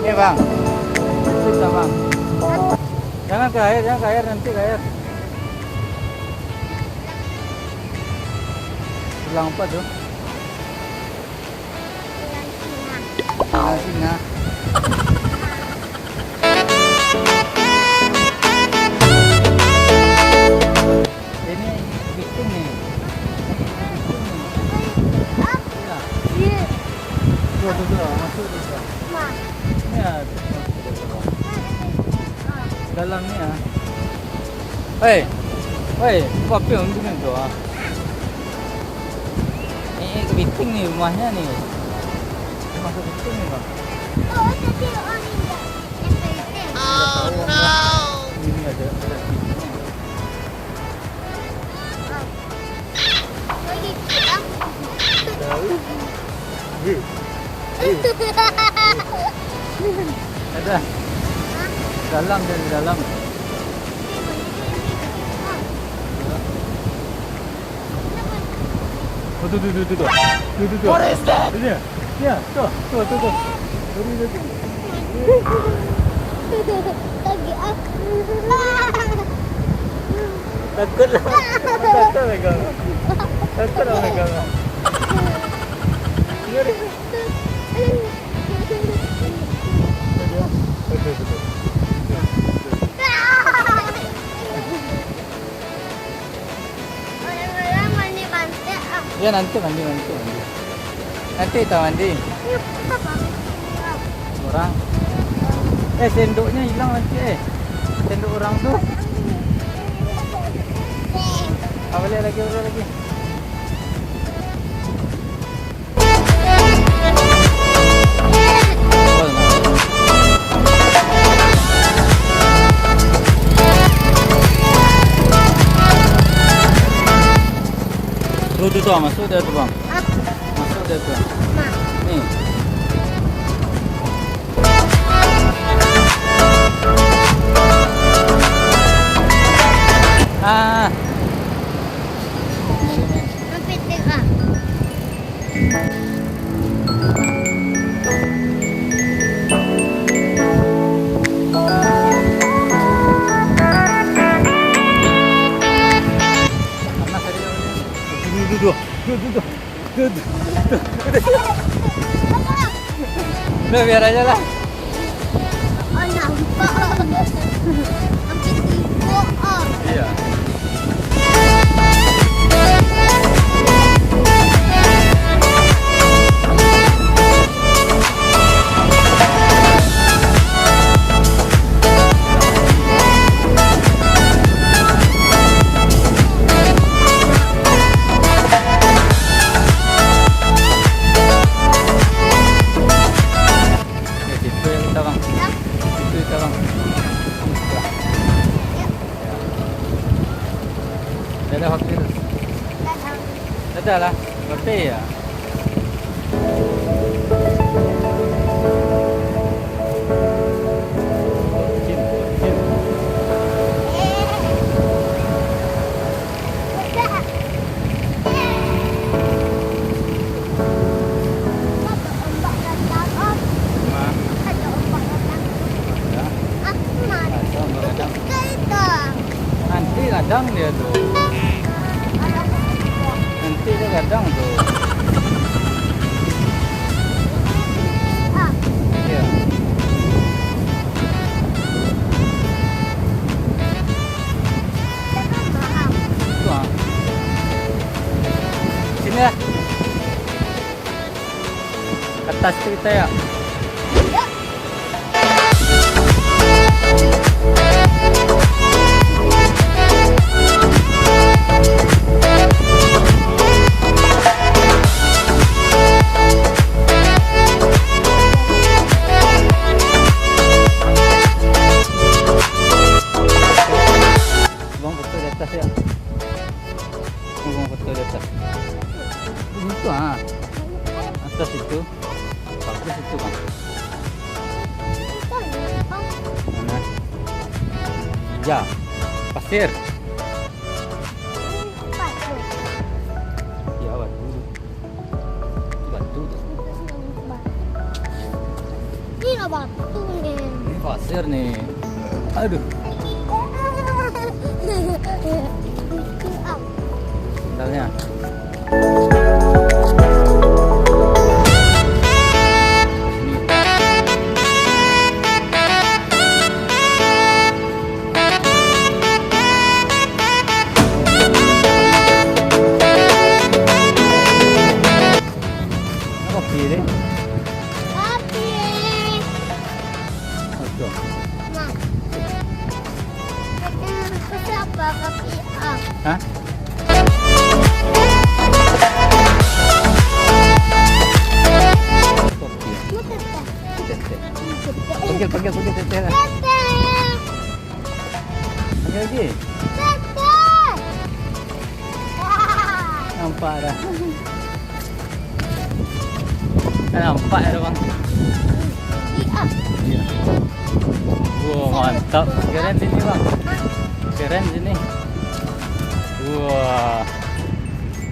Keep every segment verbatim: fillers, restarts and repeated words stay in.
Ni, Bang. Susah, Bang. Jangan ke air, jangan ke air, nanti ke air. Tulang apa tu? Tulang singa. Ini kepiting ni. Ini kepiting ni. Iya. Iya. Tuh, tuh, tuh, masuk tuh, tuh. Ini ya, tuh, masuk tuh, tuh. Dalam ni ya. Hei, hei, apa yang begini tu, ah? Ini kepiting ni rumahnya ni. Rumah kepiting ni, Bang. Oh no. Ini ada, ada kepiting. Tahu. Ada. Dalam, dari dalam. Oh, tu, tu, tu, tu, tu. Tu, tu, tu. What is that? Tu dia. Ya, tu, tu, tu, tu. Sorry, sorry. Lagi aku. Takut lah. Takut lah kau. Takut lah kau. Sorry. Orang-orang mandi pantai, ah. Ya, nanti mandi, nanti mandi. Nanti kita mandi. Ini apa? Orang. Eh, sendoknya hilang nanti, eh. Sendok orang tu. Ah, balik lagi, balik lagi. Tuh, tuh, tuh, masuk dia tuh, Bang. Hah? Masuk dia tuh. Nah. Nih. Ah. Sampai tengah. Duh, duh, duh, duh, duh, duh. Duh, duh, duh. Udah, biar aja lah. Oh, nampak. Hampir tiba, ah. Iya. Ya, situ ya kita, Bang. Ya. Situ kita, Bang. Ya. Dadah, Fakir. Dadah. Dadah lah. Berarti ya. Cin, cin. Ada ombak datang. Ya. Ada ombak datang. Nanti kadang dia tu. Nanti dia kadang tu. Iya. Tu, ah. Sini lah. Atas tu kita ya. Itu, ah. Atas itu. Bagus itu, Bang. Mana? Iya. Pasir. Iya, batu. Itu batu tu. Ini lah batu ni. Ini pasir ni. Aduh. Bentarnya. Kopi deh. Kopi. Oke. Nah. Itu siapa kopi? Ah. Hah? Kopi. Ini teteh. Teteh. Ini teteh. Panggil, panggil, panggil teteh lah. Teteh. Ada lagi? Nampak dah. Dah nampak dah, Bang. Iya. Wah, mantap. Keren sini, Bang. Keren sini. Wah.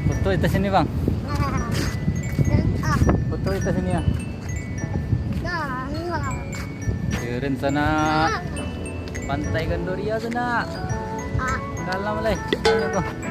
Foto kita sini, Bang. Foto kita sini, ya. Keren sana. Pantai Gandoria sana. Dalam leh. Iya, panas.